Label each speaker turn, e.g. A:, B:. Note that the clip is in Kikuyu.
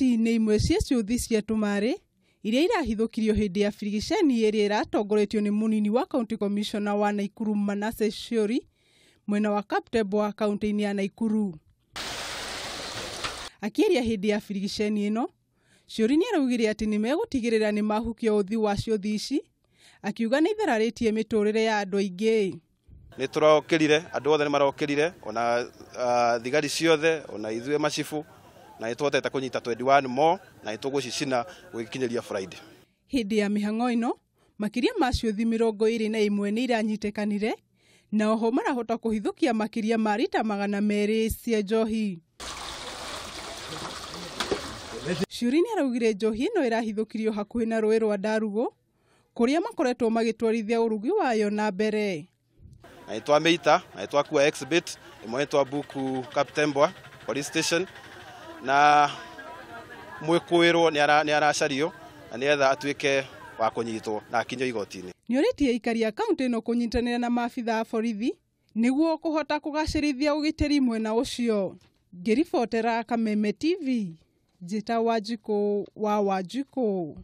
A: Ici nĩ imwe cia ciũthi cia tũmarĩ iria irahithũkirio hĩndĩ ya birigiceni ĩrĩa ĩratongoretio nĩ mũnini wa county commissioner wa Naikuru Manasseh Shiori mwena wa Kaptembwa kaunti-inĩ ya Naikuru. Akĩaria hĩndĩ ya birigiceni ĩno, Shiori nĩaraugire atĩ nĩmegũtigĩrĩra nĩmahukia ũthi wa ciũthi ici, akiuga nĩ ithararĩtie mĩtũrĩre ya andũ aingĩ.
B: Nĩ tũrokĩrire, andũ othe nĩ marokĩrire, ona thigari ciothe, ona ithuĩ macibu, na nĩ tũhotete kũnyita 21 more, na nĩ tũgũcicina gũgĩkinyĩria Friday.
A: Hĩndĩ ya mĩhang'o ĩno, makĩria ma ciũthi 21 nĩ iranyitĩkanire, na oho marahota kũhithũkia makĩria ma rita 200 cia njohi. Shiori nĩaraugire njohi ĩno ĩrahithũkirio hakuhĩ na rũĩ rwa Ndarugũ, kũrĩa makoretwo magĩtwarithia ũrugi wayo na mbere.
B: Na nĩ twamĩita, na nĩ twakua exhibit, ĩmwe nĩ twabuku Kaptembwa police station, na mwĩkũĩrwo nĩ aracario na nĩgetha atuĩke wa kũnyitwo na akinyio igoti-inĩ.
A: Nĩorĩtie aikari a kaunti ĩno kũnyitanĩra na maabitha a borithi nĩguo kũhota kũgacĩrithia ũgitĩri mwena ũcio. Ngĩribotera Kameme TV, njĩta Wanjikũ wa Wanjikũ.